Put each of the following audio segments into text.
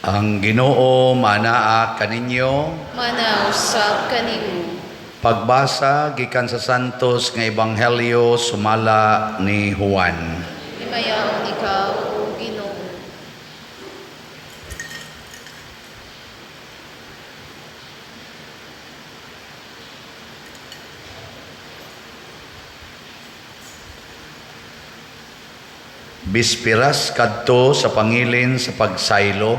Ang Ginoo manaa kaninyo. Manausab kanimo. Pagbasa gikan sa Santos nga Ebanghelyo sumala ni Juan. Himayaon ikaw, O Ginoo. Bispiras kadto sa pangilin sa pagsaylo,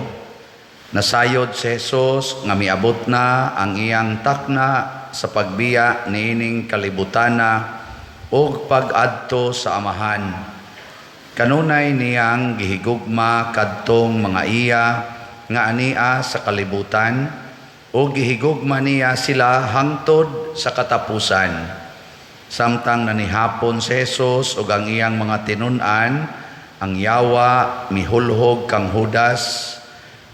nasayod si Jesus nga miabot na ang iyang takna sa pagbiya niining kalibutana ug pag-adto sa Amahan. Kanunay niyang gihigugma kadtong mga iya nga ania sa kalibutan ug gihigugma niya sila hangtod sa katapusan. Samtang nanihapon si Jesus ug ang iyang mga tinun-an, ang yawa mihulhog kang Judas,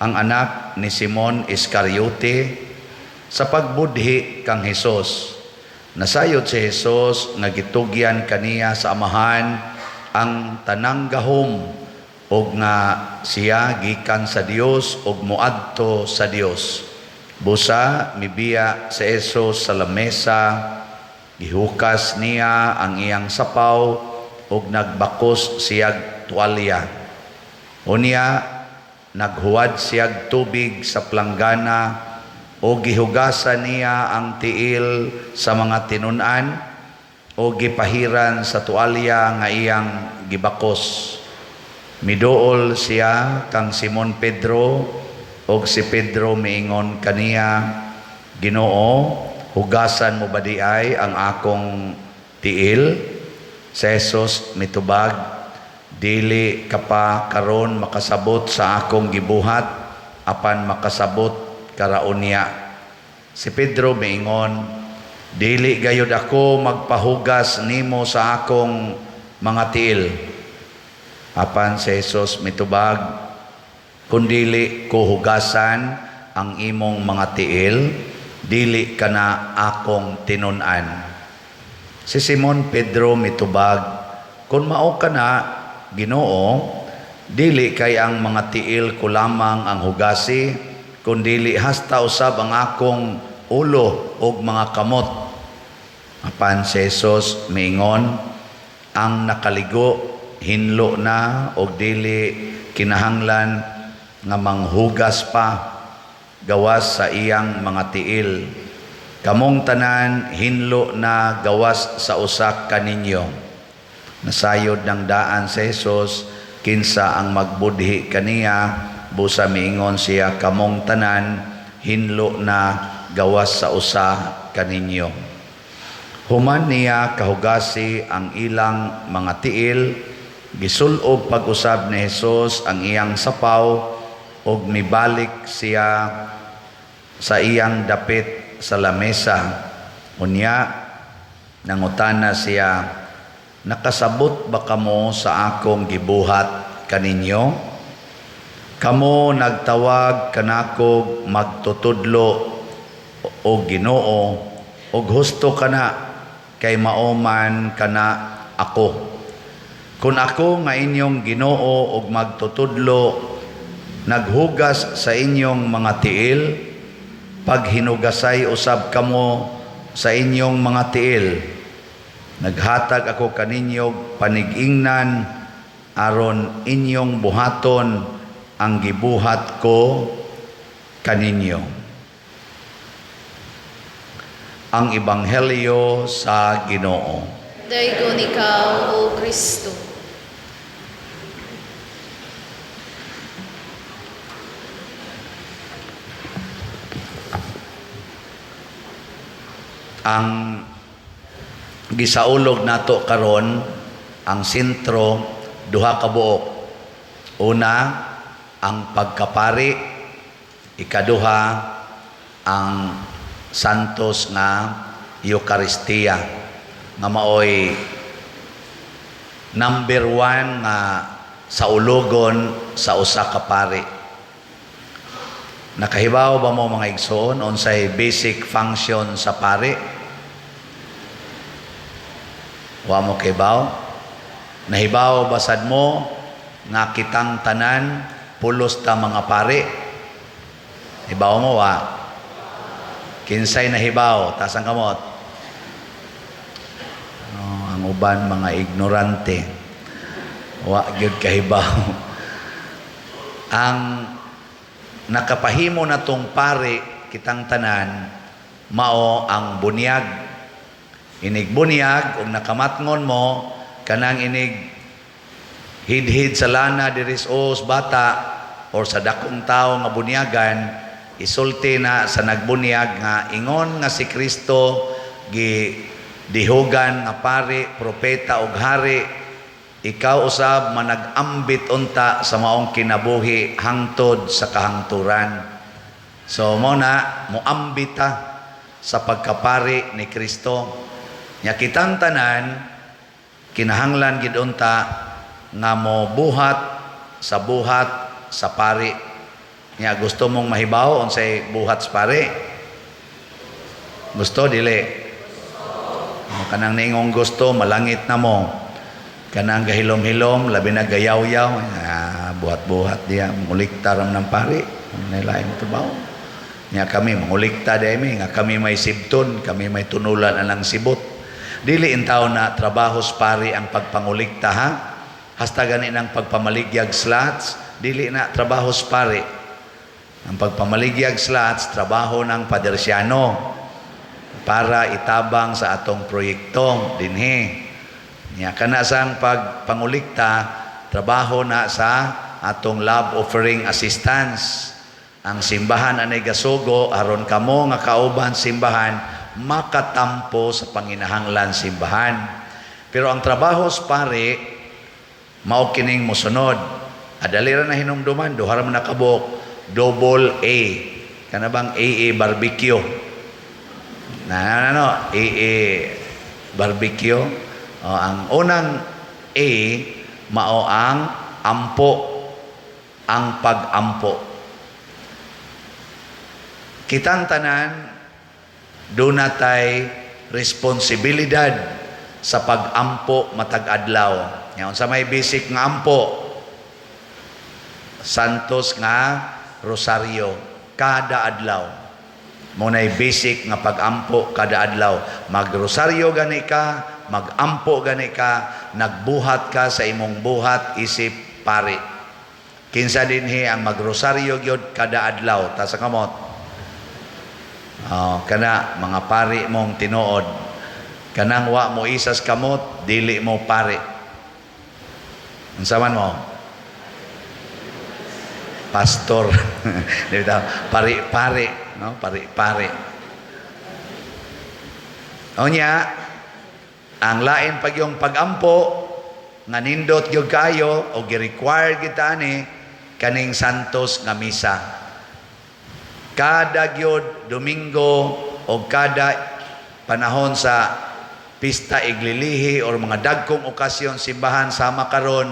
ang anak ni Simon Iscariote, sa pagbudhi kang Hesus. Nasayod si Hesus nga gitugyan kaniya sa Amahan ang tanang gahom ug nga siya gikan sa Dios ug moadto sa Dios. Busa mibiya si Hesus sa lamesa, gihukas niya ang iyang sapaw ug nagbakos siyag tuwalya. Unya naghuwad siyag tubig sa planggana o gihugasan niya ang tiil sa mga tinun-an o gipahiran sa tuwalya nga iyang gibakos. Miduol siya kang Simon Pedro og si Pedro miingon kaniya, "Ginoo, hugasan mo ba di ay ang akong tiil?" Si Jesus mitubag, "Dili ka pa karon makasabot sa akong gibuhat, apan makasabot ka ra unya." Si Pedro miingon, "Dili gayud ako magpahugas nimo sa akong mga tiil." Apan si Jesus mitubag, "Kung dili ko hugasan ang imong mga tiil, dili ka na akong tinun-an." Si Simon Pedro mitubag, "Kung mao ka na, Ginoo, dili kay ang mga tiil ko lamang ang hugasi, kundili hasta usab ang akong ulo ug mga kamot." Apan si Jesus miingon, "Ang nakaligo hinlo na og dili kinahanglan nga manghugas pa gawas sa iyang mga tiil. Kamong tanan hinlo na gawas sa usa kaninyo." Nasayod ng daan si Jesus kinsa ang magbudhi kaniya, busa miingon siya, "Kamong tanan hinlo na gawas sa usa kaninyo." Human niya kahugasi ang ilang mga tiil, gisulob pag-usab ni Jesus ang iyang sapaw ug mibalik siya sa iyang dapit sa lamesa. Unya nangutana siya, "Nakasabot ba kamo sa akong gibuhat kaninyo? Kamo nagtawag kanakog magtutudlo o Ginoo, og husto kana kay mao man kana ako. Kung ako nga inyong Ginoo ug magtutudlo naghugas sa inyong mga tiil, paghinugasay usab kamo sa inyong mga tiil. Naghatag ako kaninyo panigingnan aron inyong buhaton ang gibuhat ko kaninyo." Ang Ebanghelyo sa Ginoo. Daygon ikaw, O Kristo. Ang gisaulog nato karon, ang sentro, duha ka buok. Una, ang pagkapari; ikaduha, ang santos nga Eukaristiya nga maoy number one nga saulugon sa usa ka pari. Nakahibaw ba mo, mga igsoon, unsay basic function sa pari? Wa mo kahibaw? Nahibaw ba sad mo nga kitang tanan pulos ta mga pari? Hibaw mo wa? Kinsay nahibaw? Taas ang kamot. Oh, ang uban mga ignorante. Wa gyud kahibaw. Ang nakapahimo na tong pari kitang tanan mao ang bunyag. Inig bunyag ug nakamatngon mo kanang inig hidhid sa lana diri sa bata or sa dakong tao nga bunyagan, isulti na sa nagbunyag nga ingon nga si Kristo gi dihugan nga pari, propeta ug hari, ikaw usab manag-ambit unta sa maong kinabuhi hangtod sa kahangturan. So mo na moambit ta sa pagkapari ni Kristo. Nya kitang tanan kinahanglan gid unta nga mo buhat sa buhat sa pari. Nya gusto mong mahibaw unsay buhat sa pari? Gusto dili? O, kanang niingong gusto, malangit na mo. Kanang gahilom-hilom, labi na gayaw-yaw, buhat-buhat diya, mangulikta ram ng pari. Nailain mo trabaho. Nya kami, mangulikta di mi, nga kami may sibton, kami may tunulan anang sibot. Dili intaw na trabaho sa pari ang pagpangulikta, ha? Hasta gani ng pagpamaligyag slots, dili na trabaho sa pari. Ang pagpamaligyag slots, trabaho ng padersyano para itabang sa atong proyekto dinhi. Nya kana sang pagpangulikta, trabaho na sa atong love offering assistance. Ang simbahan anay gasugo aron kamo nga kauban simbahan makatampo sa panginahanglan simbahan. Pero ang trabaho sa pari mao kining mosunod. Adali ra na hinumduman, duha ra man nakabuok, double A. Kana bang AA barbecue? Na ano, AA barbecue. O, ang unang A mao ang ampo, ang pag-ampo. Kitang tanan duna tay responsibilidad sa pag-ampo matag adlaw. Nya unsa may basic nga ampo? Santos nga Rosario kada adlaw. Mo nay basic nga pag-ampo kada adlaw. Magrosaryo gani ka, magampo gani ka, nagbuhat ka sa imong buhat isip pari. Kinsa dinhi ang magrosaryo gyud kada adlaw? Ta sa kamot. Oh, kana mga pari mong tinuod. Kanang wa mo isas kamot, dili mo pari. Unsa man mo? Pastor. Di ba? Pari-pari, no? Pari-pari. Unya, ang lain pag yung pag-ampo, nga nindot gyud kayo o gi-require kita ani kaning Santos nga misa. Kada gyud Domingo o kada panahon sa pista iglilihi or mga dagkong okasyon simbahan sama karon,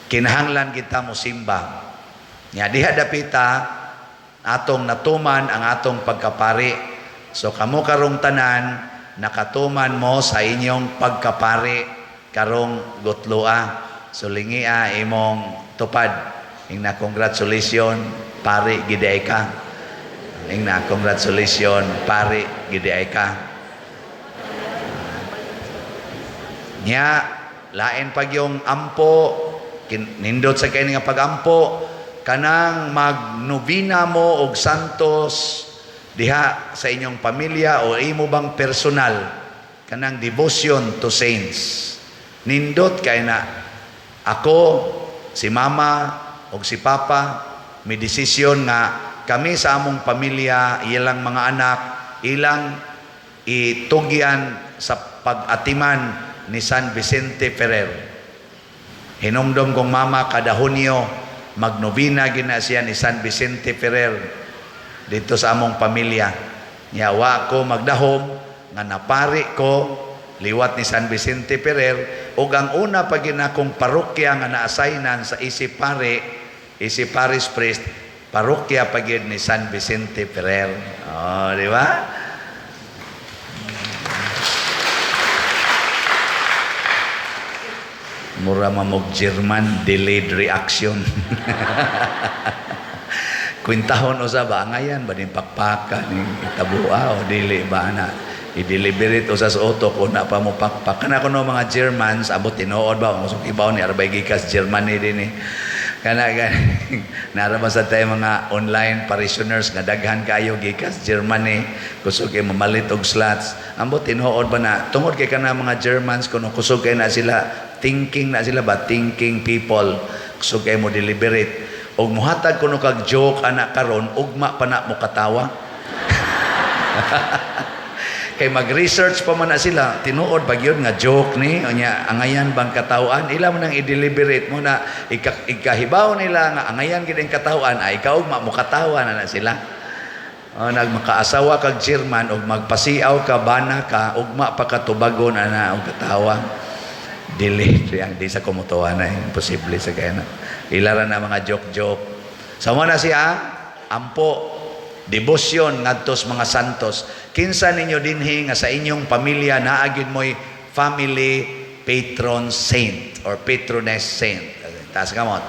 kinahanglan kita mo simba. Nya diha dapita atong natuman ang atong pagkapari. So kamo karong tanan nakatuman mo sa inyong pagkapari karong gutloa. So lingia imong tupad. Ingna congratulations, pari gid ka. Ingna congratulations, pari gid ka. Nya lain pag yung ampo, nindot sa kay nga pagampo, kanang magnobina mo og santos diha sa inyong pamilya o imo bang personal, kanang devotion to saints. Nindot kay na ako, si mama og si papa may desisyon nga kami sa among pamilya, ilang mga anak, ilang itugyan sa pag-atiman ni San Vicente Ferrer. Hinumdom kong mama kada Hunyo magnobina gina siya ni San Vicente Ferrer dito sa among pamilya. Nya wa ko magdahom nga napari ko liwat ni San Vicente Ferrer, ug ang una pa ginakong parokya nga na-assignan sa isip pare, isip parish priest, parokya pa gyud ni San Vicente Ferrer. Oh, di ba? Mura mamog German, delayed reaction. Kwintahon usa ba, angayan ba ning pakpaka ning itabua o dili ba na i-deliberate usa sa utok una pa mo pakpak? Kana kuno mga Germans, abot tinuod ba kung ibaw ni arbay gikas Germany din eh. Kana gani nara ba sa tayo mga online parishioners nga daghan kayo gikas Germany, kusog kay mamalit og slots. Ambot tinuod ba na tungod kay kana mga Germans kuno kusog kay na sila, thinking na sila ba, thinking people, kusog kay mo deliberate og muhatag kuno kag joke ana karon, ugma pa na mo katawa kay mag-research pa man na sila, tinuod ba gyud nga joke ni unya, angayan bang katawhan? Ila man ang i-deliberate mo na ikahibaw nila nga angayan gid ang katawhan, ay ikaw ugma mo katawa na na sila. Oh, nagmakaasawa kag German og magpasiaw ka, bana ka, ugma pa katubagon ana og katawa. Dili yang di sa kumutuwa na, imposible sa kaya na ila ra na mga joke-joke. So mo na siya ampo, debosyon ngadto sa mga santos. Kinsa ninyo dinhi nga sa inyong pamilya naa gyud mo'y family patron saint or patroness saint? Taas kamot.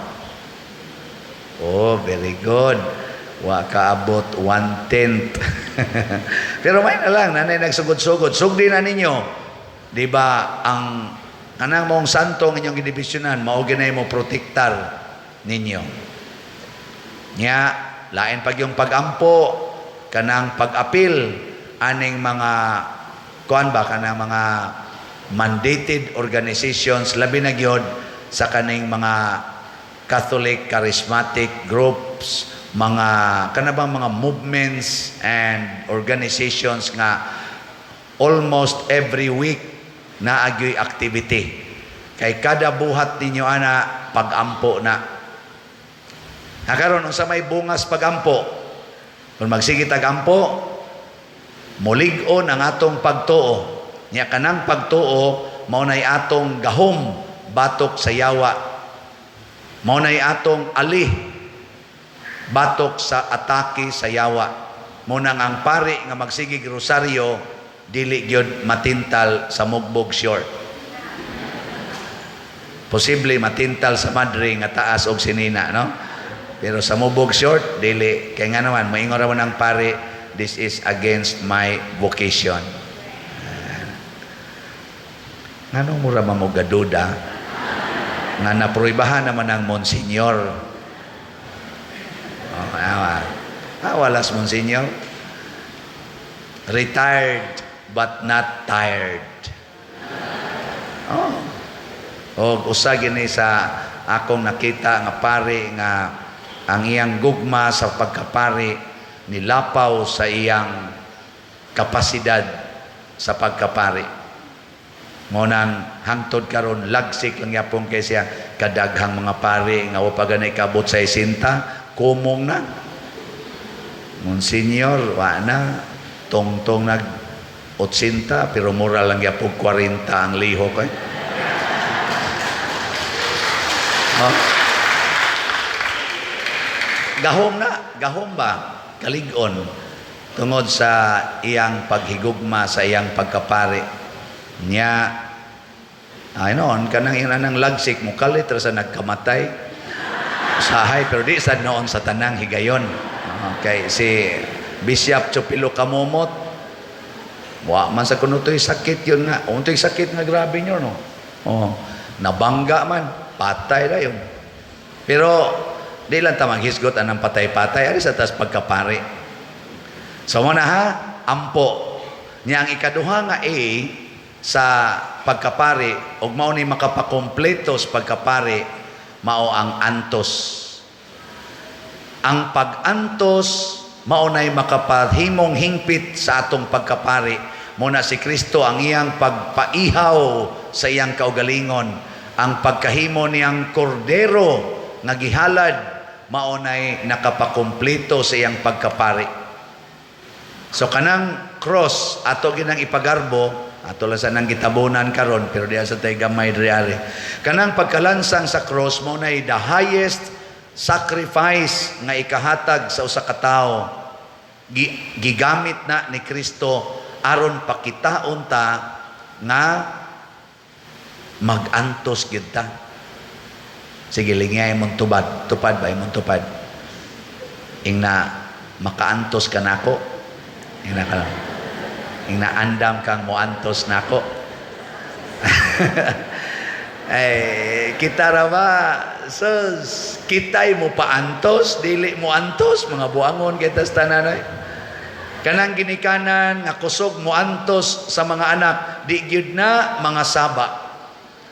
Oh, very good. Wa kaabot one tenth. Pero may na lang, nanay nagsugod-sugod. Sugdi na ninyo. Di ba, ang kanang mong santo ang inyong gidebosyonan, mao ginay mo protektar ninyo. Nya, lain pag yung pag-ampo, kanang pag-apil, aning mga, kuan ba, kanang mga mandated organizations, labi na gyud sa kaning mga Catholic charismatic groups, mga kanabang mga movements and organizations nga almost every week naa gyoy activity. Kay kada buhat ninyo ana, pag-ampo na. Nakaron unsa may bungas pag-ampo? Kung magsige tag ampo, mulig-on ang atong pagtuo. Nya kanang pagtuo mao nay atong gahom batok sa yawa. Mao nay atong ali batok sa atake sa yawa. Mao nang ang pari nga magsigig rosaryo dili gyud matintal sa mugbog short. Posible matintal sa madre nga taas og sinina, no? Pero sa mubog short, dili. Kay nga naman, moingon ra man ang pari, "This is against my vocation." Nganong mura man mo gaduda nga naproibahan naman ang monsignor? Oh, awa. Ah, walas monsignor. Retired but not tired. Oh. Og usa gini sa akong nakita nga pari nga ang iyang gugma sa pagkapari nilapaw sa iyang kapasidad sa pagkapari. Mo nang hangtod karon lagsik lang yapon kay siya kadaghang mga pari nga wa pa ganay kabot sa 60, kumong na. Monsignor, wa na tungtong nag 80 pero mura lang yapon 40 ang lihok eh. Oh. Gahom na, gahom ba? Kalig-on tungod sa iyang paghigugma sa iyang pagkapari. Nya ay noon kanang iyang anang lagsik mo kalit ra sa nagkamatay. Usahay pero di sad noon sa tanang higayon. Okay, si Bishop Chupilo Kamumot wa man sa kuno to'y sakit yun nga. Unto'y sakit nga grabe nyo, no? Oh, nabangga man, patay na yun. Pero di lang ta maghisgot anang patay-patay ari sa tas pagkapari. So mo na ha, ampo. Nya ang ikaduha nga A sa pagkapari ug mao ni makapakumpleto sa pagkapari, mao ang antos. Ang pag-antos mao nay makapahimong hingpit sa atong pagkapari. Mo na si Kristo, ang iyang pagpaihaw sa iyang kaugalingon, ang pagkahimo niyang kordero nga gihalad, mao nay nakapakumpleto sa iyang pagkapari. So kanang cross ato ginang ipagarbo, ato lang sa nang gitabunan karon, pero diha sa tay gamay diri ari. Kanang pagkalansang sa cross mao nay the highest sacrifice nga ikahatag sa usa ka tawo. Gigamit na ni Kristo aron pakitaon ta nga mag-antos gyud ta. Sige, lingay imong tupad, tupad ba imong tupad? Ingna makaantos ka nako. Ingna ka. Ingna andam kang moantos nako. Eh, kita ra ba, sus, kitay mo paantos, dili mo antos, mga buangon kita sa tanan ay. Kanang ginikanan nga kusog mo antos sa mga anak, di gyud na mga saba.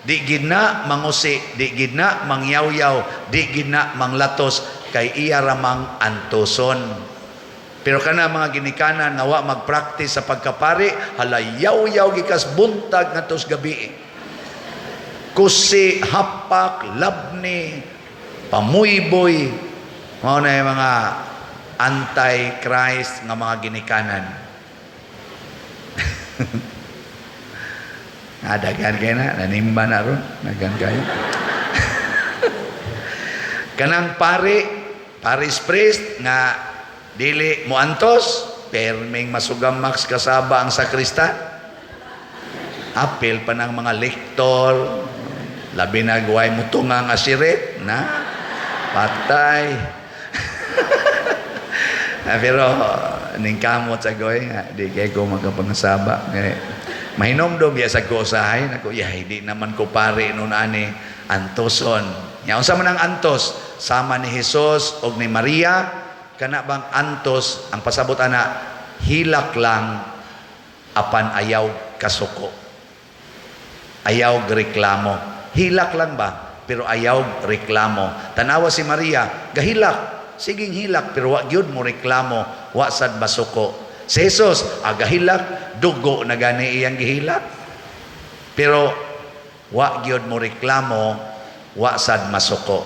Di gid na mangusi, di gid na mangyawyaw, di gid na manglatos kay iya ramang antoson. Pero kana mga ginikanan nga wa magpractice sa pagkapari, halayaw-yaw gikas buntag ngadto sa gabi. Kusi, hapak, labni, pamuyboy, mao na yung mga anti-Christ nga mga ginikanan. Ah, daghan kayo na, nanimba na ron, daghan kayo. Kanang pari, parish priest nga dili moantos, perming masugamak kasaba ang sakristan. Apil pa ng mga lektor, labi na guway mo tunga nga sirit, na patay. Ah, pero ning kamot sa goy nga di kay ko makapangasaba. Kay mahinomdom ya sa ko usahay nako ya hindi naman ko pare noon ani antoson. Nya unsa man ang antos? Sama ni Jesus og ni Maria, kana bang antos ang pasabot ana, hilak lang apan ayaw kasuko. Ayaw reklamo. Hilak lang ba? Pero ayaw reklamo. Tanawa si Maria, gahilak. Siging hilak pero wa gyud mo reklamo, wa sad masuko. Si Jesus, agahilak, dugo na gani iyang gihilak. Pero wa gyud mo reklamo, wa sad masuko.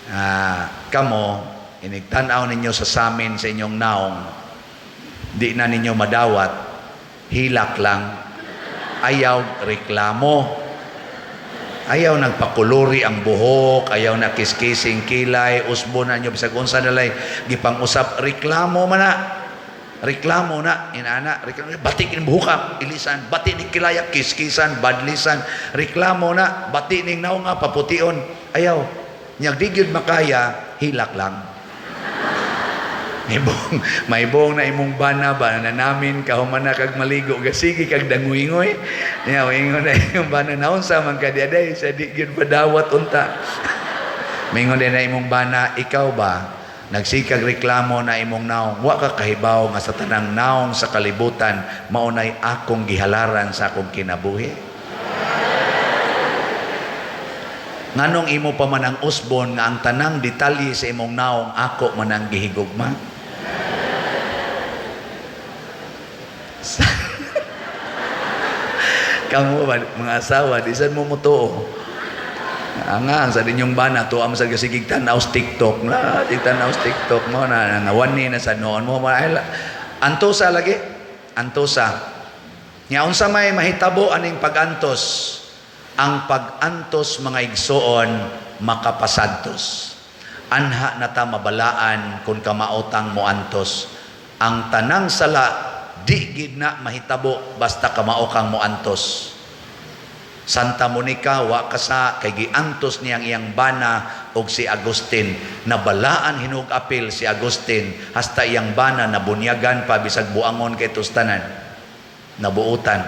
Ah, kamo inigtan-aw ninyo sa samin sa inyong naong, di na ninyo madawat, hilak lang, ayaw reklamo. Ayaw nagpakuluri ang buhok, ayaw na kiskising kilay, usbo na nyo, bisag unsa nalay, gipang-usap, reklamo man na. Reklamo na, inana, reklamo, bati ning buhok, ilisan, bati ning kilaya, kiskisan, badlisan, reklamo na, bati ning naong nga, papution, ayaw. Nyag di gyud makaya, hilak lang. Maibong na imong bana ba na namin kahuman na kag maligo gasigi kag danguingoy nya ingon na imong bana, "Naunsa man ka diaday sa di gyud padawat unta?" Mingon din na imong bana, "Ikaw ba nagsikag reklamo na imong naong, wa ka kahibaw nga sa tanang naong sa kalibutan mao nay akong gihalaran sa akong kinabuhi? Nganong imo pa man ang usbon nga ang tanang detalye sa imong naong ako man ang gihigugma?" Kamu ba, mga asawa, di sad mo mutuo. Nga, sa ninyong bana, tuwa mo sa gasigig tanaw sa TikTok. Na, di tanaw sa TikTok mo, na, nawani na sa noon mo. Ay, antosa lagi. Antosa. Nga, unsa may mahitabo aning pag-antos? Ang pag-antos, mga igsoon, makapasantos. Anha na ta mabalaan kung kamaotang moantos. Ang tanang sala, di gid na mahitabo basta kamao kang moantos. Santa Monica wa kasa kay giantos niyang iyang bana og si Agustin. Nabalaan hinuog apil si Agustin hasta iyang bana nabunyagan pa bisag buangon kay tustanan. Nabuutan.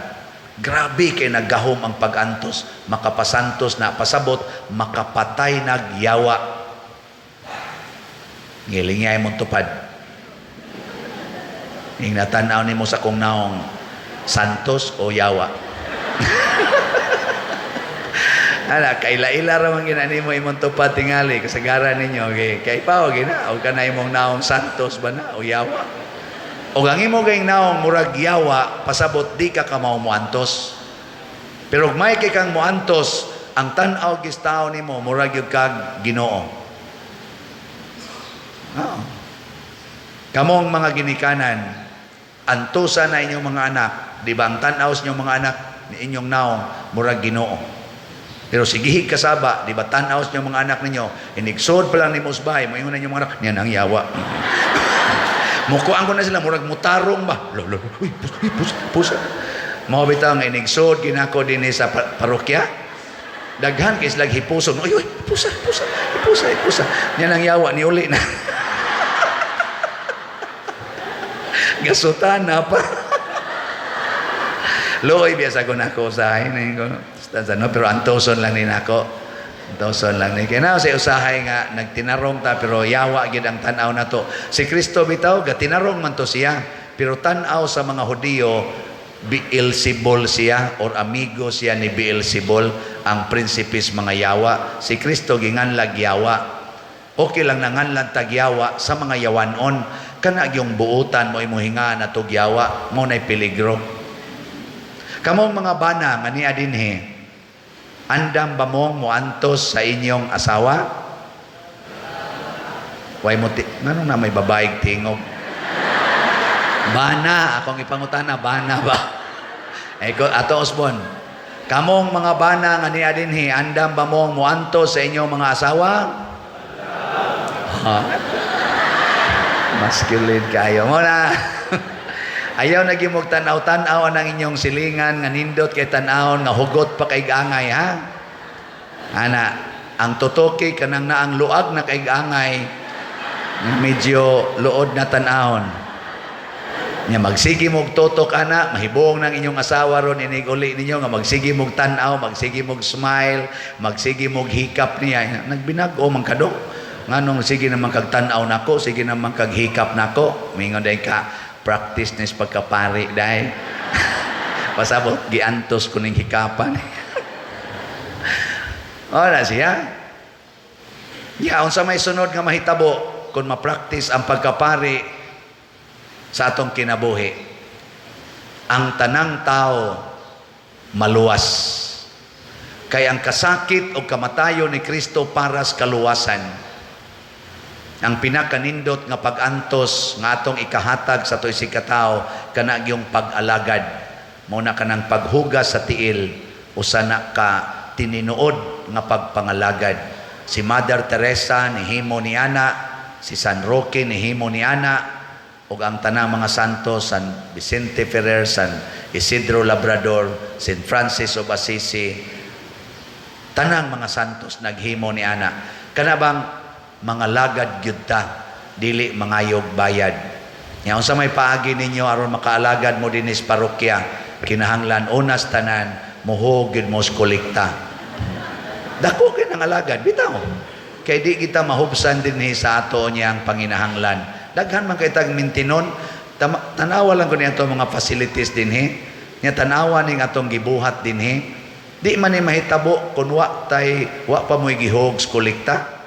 Grabe kay naggahom ang pag-antos, makapasantos na pasabot, makapatay nagyawa. Ngilingay mong tupad. Ing natanaw nimo sa kong naong, santos o yawa. Ala, kaila-ila ra man gina nimo imong tupad tingali kasagaran ninyo kay kay pa gina og kana imong naong santos ba na o yawa. O ang imo kay naong murag yawa, pasabot di ka kamao moantos. Pero og may kay kang moantos, ang tan-aw gistaw nimo murag gyud kag Ginoo. Oo. Kamong mga ginikanan, antosa na inyong mga anak, di ba ang tan-aw sa inyong mga anak ni inyong naong murag Ginoo. Pero sigihig kasaba, di ba tan-aw sa inyong mga anak ninyo, inigsod pa lang ni Musbay, moingon na inyong mga anak, niyan ang yawa. Mukuan ko na sila, murag mutarong ba? Lo, lo, uy, pus, uy, pus, pusa. Mao bitaw nga inigsod ginako dinhi sa parokya. Daghan kay sila hipuson. Uy, uy, pusa, pusa, hipusa, hipusa. Niyan ang yawa ni uli na. Gasutana pa. Luoy biya sa ko nako usahay na no, pero antoson lang ni nako. Antoson lang ni. Kaya na sa usahay nga nagtinarong ta, pero yawa gid ang tan-aw nato. Si Kristo bitaw gatinarong man to siya, pero tan-aw sa mga Hudiyo, Beelzebul siya or amigo siya ni Beelzebul, ang prinsipis mga yawa. Si Kristo ginganlag yawa. Okay lang nanganlan tag yawa sa mga yawanon. Kana yung buutan mo imong hinga na tog yawa mo nay peligro. Kamong mga bana nga niya dinhi, andam ba mong moantos sa inyong asawa? Way mo ti nganong na may babaeng tingog? Bana, akong ipangutana, bana ba? Eh, ko, Ato Osbon, kamong mga bana nga niya dinhi, andam ba mong moantos sa inyong mga asawa? Ha? Masculine kayo. Mo na. Ayaw na gimog tanaw-tanaw ang inyong silingan nga nindot kay tan-awon nga hugot pa kay angay, ha. Ana, ang tutoki kanang naang luag na kay angay nga medyo luod na tan-awon. Nya magsige mog tutok ana, mahibong ng inyong asawa ron inig uli ninyo nga magsige mog tan-aw, magsige mog smile, magsige mog hikap niya. Nagbinag-o man kado. Nganong sige naman kag tan-aw nako, sige naman kag hikap nako. Mingon day ka, practice nis pagkapari day. Pasabot giantos ko ning hikapan. Ora siya. Ya, unsa may sunod nga mahitabo kung ma-practice ang pagkapari sa atong kinabuhi? Ang tanang tao maluwas. Kay ang kasakit o kamatayon ni Kristo para sa kaluwasan. Ang pinakanindot nga pag-antos nga atong ikahatag sa ato isig katao kana gyung pag-alagad. Mao na kanang paghugas sa tiil, usa na ka tininuod nga pagpangalagad. Si Mother Teresa nihimo ni ana, si San Roque nihimo ni ana, ug ang tanang mga santo, San Vicente Ferrer, San Isidro Labrador, San Francis of Assisi, tanang mga santos naghimo ni ana. Kana bang mga lagad gyud ta, dili mangayog bayad. Nya unsa may paagi ninyo aron makaalagad mo dinis parokya? Kinahanglan unas tanan muhog gyud mo sa kolekta. Dako kay nang alagad bitaw. Kay di kita mahubsan dinhi sa ato niyang panginahanglan. Daghan man kay tag mintinon, tanawa lang ko ni atong mga facilities dinhi. Nya tanawa ning atong gibuhat dinhi. Di man ni mahitabo kun wa tay wa pa mo'y gihog sa kolekta.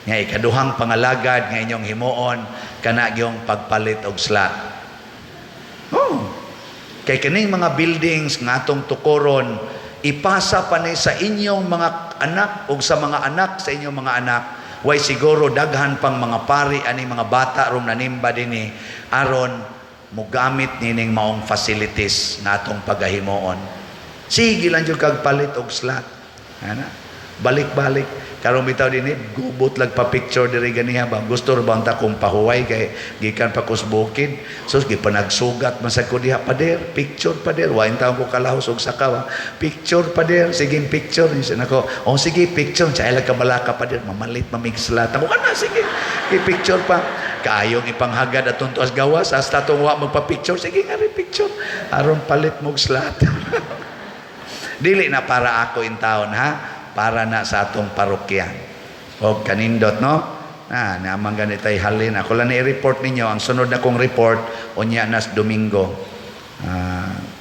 Nga ikaduhang pangalagad nga inyong himuon kana gyung pagpalit og slot. Oh. Kay kining mga buildings nga atong tukoron, ipasa pa ni sa inyong mga anak ug sa mga anak sa inyong mga anak. Way siguro daghan pang mga pari ani mga bata rong nanimba dinhi aron mogamit nining maong facilities nga atong pagahimuon. Sige lang jud kag palit og slot. Ana, balik-balik karon bitaw dinhi, gubot lag pa picture diri ganiha ba, gusto ra ba unta kung pahuway kay gikan pa kus bukid. So gipanagsugat man sad ko diha, "Pader, picture, pader." Wa intaw ko kalahos og sakaw, ha. "Picture, pader, sige picture." Niya nako, "Oh, sige picture." Sa ila kabalaka, "Pader, mamalit mamig slot ako kana." "Sige, i-picture pa." Kaayong ipanghagad atong tuas gawas hasta atong wa magpa-picture. "Sige nga rin picture aron palit mog slot." Dili na para ako in taon, ha, para na sa atong parokya. O kanindot, no? Ah, naman ganitay halin. Ako lang i-report ninyo. Ang sunod na kong report, unya nas Domingo.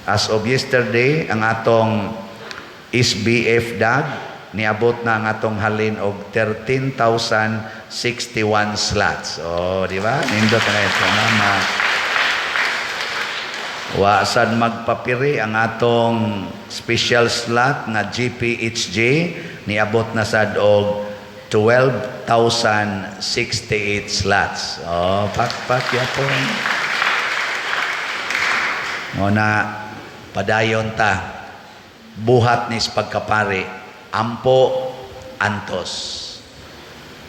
As of yesterday, ang atong SBF DAG, niabot na ang atong halin og 13,061 slots. Oh, di ba? Nindot na kayo. Salamat. Wa sad magpapiri ang atong special slot nga GPHJ, niabot na sad og 12,068 slots. Oh, pakpak yapon. Mo na padayon ta, buhat nis pagkapari, ampo, antos.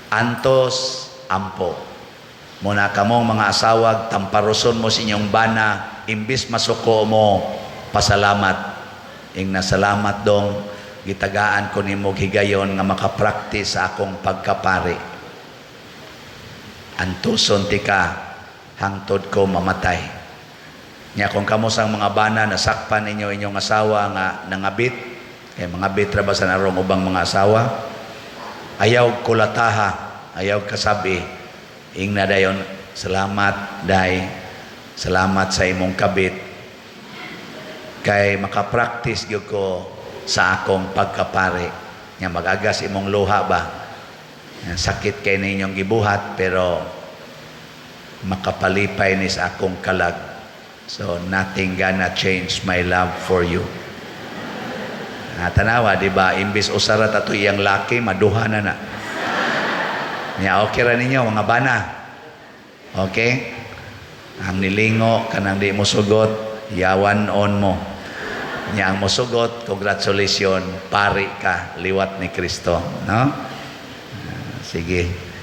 Antos, ampo. Muna kamong mga asawag, tamparoson mo sa inyong bana, imbis masuko mo, pasalamat. Ing nasalamat dong, gitagaan ko nimo higayon nga makapraktis sa akong pagkapari. Antuson ti ka, hangtod ko mamatay. Nya kung kamo sang mga bana, nasakpan ninyo inyong asawa nga nangabit, kay mangabit ra ba sa narong ubang mga asawa, ayaw kulataha, ayaw kasabi, ingna dayon, "Salamat, day, salamat sa imong kabit, kay makapractice gyud ko sa akong pagkapari." Nya magagas imong luha ba? Sakit kay ninyong gibuhat, pero makapalipay ni sa akong kalag. So nothing gonna change my love for you. Ah, tanawa, di ba? Imbis usa ra to iyang laki, maduha na na. Nya okay ra ninyo, mga bana? Okay? Ang nilingo kanang di mo sugot, yawan on mo. Nya ang mosugot, congratulations, pari ka, liwat ni Kristo, no? Ah, sige.